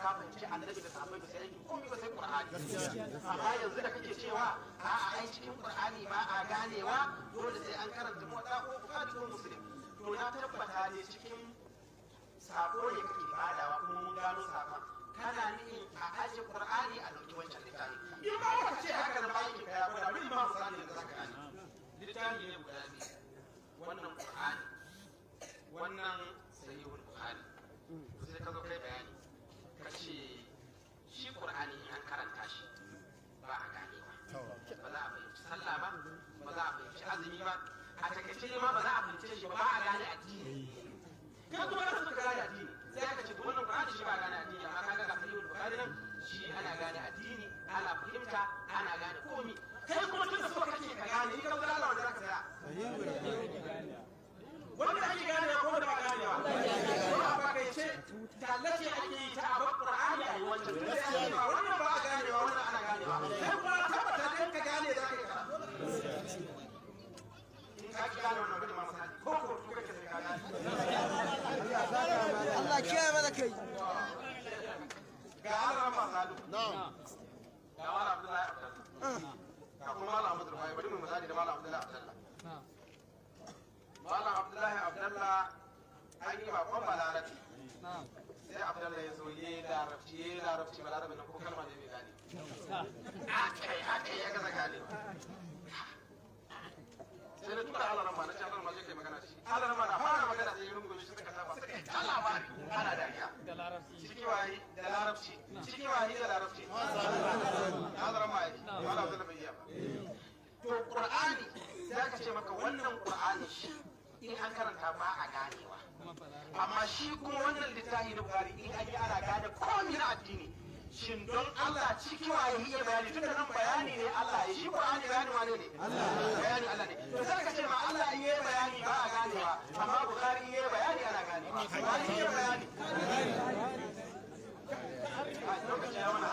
ka fahimci annabi da sahabbai ba sai aiki komai ba sai Qur'ani. Amma yanzu da kake cewa a'a, ai cikin Qur'ani ba a ganewa, dole sai an karanta Muwatta ko Bukhari ko Muslim. To na tabbata ne cikin sako ne kake badawa, kuma mun gano sakon kana nufin a aje Qur'ani a dauki wancan littafi. In ba ka ce haka nan ba, yake kaya gwada bari ma misali da zaka gane. Littafi ne guda biyu, wannan Qur'ani, wannan Sahihul Bukhari. Sai ka zo kai bayani, ka ce shi Qur'ani in an karanta shi ba a ganewa, ba za a fahimci sallah ba, ba za a fahimci azumi ba, a takaice ma ba za a fahimce shi ba, ba a gane addini. Kai kuma kana so ka gane addini, sai aka ce to wannan Qur'ani shi ba gane addini, amma kaga ga Sahihul Bukhari nan, shi ana gane addini, ana fahimta, ana gane komi. Kai kuma tunda so kake ka gane, ni ka zo Allah wanda zaka saya, wanda ake gane ko wanda ba ganewa ko a fakaice tallace ake yi ta abar Qur'ani a yi wancan. Tunda ya ce ba wannan ba a ganewa, wannan ana ganewa, kai kuma tabbata dan ka gane za ka yi karatu. In ka ki gane wannan, bane ma misali ko ko kake sai ka gane. Allah kiyaye mana kai. Ga Allah ma salu. Na'am. Ga Malam Abdullahi Abdullah. Ga kuma Malam Ahmad Rufai. Bari mu misali da Malam Abdullahi Abdullah. Malam Abdullahi Abdullah, an yi bakon Balarabi. Sai Abdullah ya zo yi larabci, yi larabci, Balarabi nan ko kalma ne bai gane. Akai akai ya gaza gane. Sai na tura Allah ramma, na ce Allah ramma zai kai magana shi. Allah ramma na fara magana sai ya rungume shi, suka saba, suka yi ta labari ana dariya. Da Larabci. Ciki wayi da Larabci, ciki wayi da Larabci, Allah ramma ya yi wala Abdullah bai iya ba. To Qur'ani sai aka ce maka wannan Qur'ani shi in an karanta ba a ganewa, amma shi kuma wannan littafi na Bukhari in an yi ana gane komai na addini. Shin don Allah ciki waye iya bayani? Tunda nan bayani ne Allah ya shi, Qur'ani bayani wane ne? Bayani Allah ne. To sai ka ce ma Allah in yayi bayani ba a ganewa, amma Bukhari in yayi bayani ana ganewa. Wani iya bayani? A lokaci ya wani.